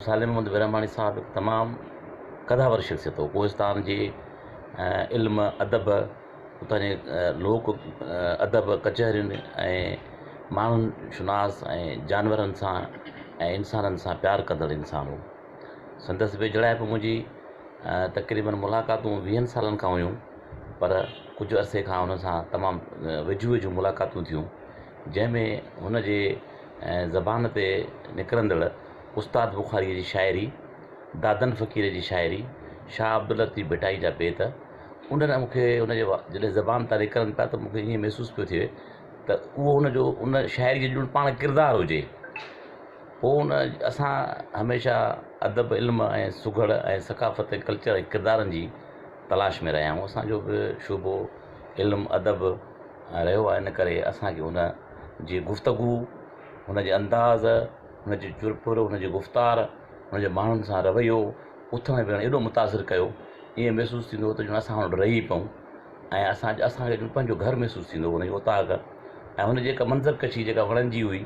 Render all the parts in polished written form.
صالح محمد برهماڻي صاحب هڪ تمام قداور شخصيت هو. ڪوهستان جي علم ادب، اتان جي لوڪ ادب، ڪچهرين ۽ ماڻهن شناس ۽ جانورن سان ۽ انسانن سان پيار ڪندڙ انسان هو. سندس ويجهڙائپ منهنجي تقريبن ملاقاتون ويهن سالن کان هيون پر ڪجهه عرصي کان هن سان تمام ويجهيون ويجهيون ملاقاتون ٿيون جنهن ۾ هن جي زبان تي نڪرندڙ استاد بخاريء جي شاعري، دادن فقير جي شاعري، شاهه عبداللطيف ڀٽائي جا بيت، انهن مون کي ان جي جڏهن زبان تان نڪرن پيا ته مون کي ائين محسوس پيو ٿئي ته اهو ان جو ان شاعريء جو ڄڻ پاڻ ڪردار هجي. پوء ان اسان هميشه ادب، علم ۽ سگهڙ ۽ ثقافت ۽ ڪلچر ۽ ڪردارن جي تلاش ۾ رهيا آهيون. اسان جو به شعبو علم ادب رهيو آهي، ان ڪري اسان کي ان جي گفتگو، هن جي انداز، هن جي چرپر، هن جي گفتار، هن جو ماڻهن سان رويو، اٿڻ ويهڻ ايڏو متاثر ڪيو، ائين محسوس ٿيندو هو ته ڄڻ اسان هن وٽ رهي پئون ۽ اسان اسان کي ڄڻ پنهنجو گهر محسوس ٿيندو هو هن جي اوطاق ۽ هن جي جيڪا منظر ڪشي جيڪا وڻن جي هئي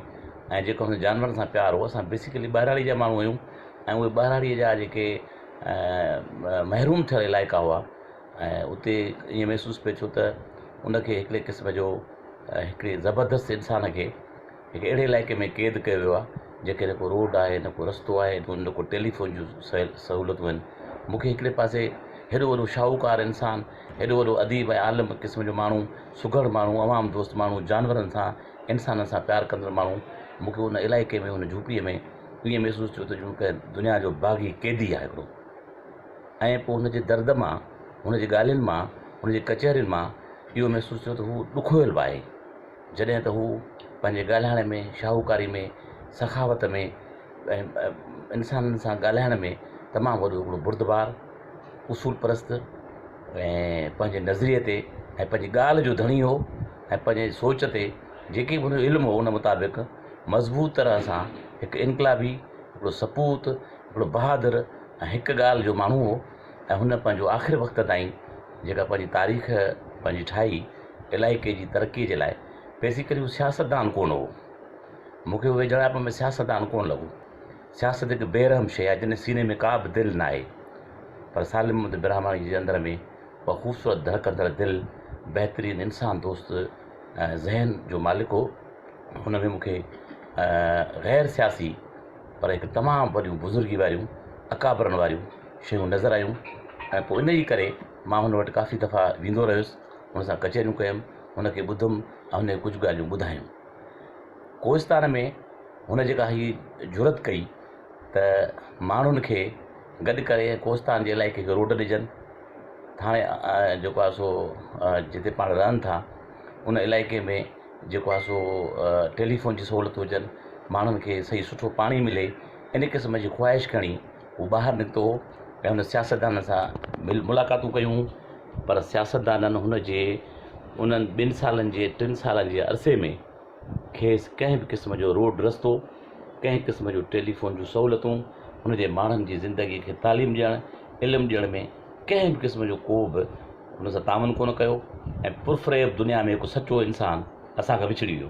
۽ جيڪو هن جانورن سان پيار هو، اسان بيسيڪلي ٻهراڙي جا ماڻهو آهيون ۽ اهي ٻهراڙيء جا جيڪي محروم ٿيل علائقا هئا ۽ اتي ائين محسوس پئي ٿيو ته ان کي هڪڙي قسم جو هڪڙي زبردست انسان کي هڪ اهڙي علائقي ۾ قيد ڪيو ويو آهي جيڪي نه ڪو روڊ آهي نه ڪو رستو آهي نه ڪو ٽيليفون جون سهولتون آهن مون کي هڪڙي پاسي هيڏو وڏو شاهوڪار انسان هيڏو وڏو اديب ۽ عالم قسم جو ماڻهو سگهڙ ماڻهو عوام دوست ماڻهو جانورن سان انسانن سان پيار ڪندڙ ماڻهو مون کي ان علائقي ۾ ان جهوپڙي ۾ ائين محسوس ٿيو ته ڄڻ ڪنهن دنيا جو باغي قيدي آهي هڪڙو ۽ پوء هن جي درد مان هن جي ڳالهين مان هن جي ڪچهرين مان اهو محسوس ٿيو ته هو ڏکويل به آهي جڏهن ته هو پنهنجي ڳالهائڻ ۾ شاهوڪاري ۾ سخاوت ۾ ۽ انسانن سان ڳالهائڻ ۾ تمام وڏو هڪڙو بردبار، اصول پرست ۽ پنهنجي نظريي تي ۽ پنهنجي ڳالهه جو ڌڻي هو ۽ پنهنجي سوچ تي جيڪي به هن جو علم هو ان مطابق مضبوط طرح سان هڪ انقلابي، هڪڙو سپوت، هڪڙو بهادر ۽ هڪ ڳالهه جو ماڻهو هو ۽ هن پنهنجو آخر وقت تائين جيڪا پنهنجي تاريخ پنهنجي ٺاهي علائقي جي ترقي جي لاء بيسيڪلي هو سياستدان ڪونه هو. مون کي ويجهڙائپ ۾ سياستدان ڪونه لڳو. سياست هڪ بي رحم شيء آهي جنھن سيني ۾ ڪا به دل ناهي. پر صالح محمد برهماڻي جي اندر ۾ اها خوبصورت ڌڙڪندڙ دل، بهترين انسان دوست ذهن جو مالڪ هو. هن ۾ مون کي غير سياسي پر هڪ تمام وڏيون بزرگي واريون اڪابرن واريون شيون نظر آيون ۽ پوء ان جي ڪري مان هن وٽ ڪافي دفعا ويندو رهيس. هن سان ڪچهريون ڪيم، هن کي ٻڌم ۽ هن کي ڪجهه ڳالهيون ٻڌايم. ڪوهستان ۾ هن جيڪا هي جرئت ڪئي ته ماڻهن کي گڏ ڪري ۽ ڪوهستان جي علائقي کي روڊ ڏجن، ٿاڻي جيڪو آهي سو جتي پاڻ رهن ٿا ان علائقي ۾ جيڪو آهي سو ٽيليفون جي سهولت هجن، ماڻهن کي صحيح سٺو پاڻي ملي، ان قسم جي خواهش کڻي هو ٻاهر نڪتو هو ۽ هن سياستدانن سان ملاقاتون ڪيون پر سياستدانن هن جي انهن ٻن سالن جي ٽن سالن جي عرصي ۾ کيس ڪنهن به قسم جو روڊ رستو ڪنهن قسم جو ٽيليفون جون سهولتون هن جي ماڻهن جي زندگي کي تعليم ڏيڻ علم ڏيڻ ۾ ڪنهن به قسم جو ڪو به هن سان تعاون ڪونه ڪيو ۽ پرفريب دنيا ۾ هڪ سچو انسان اسان کان وڇڙي ويو.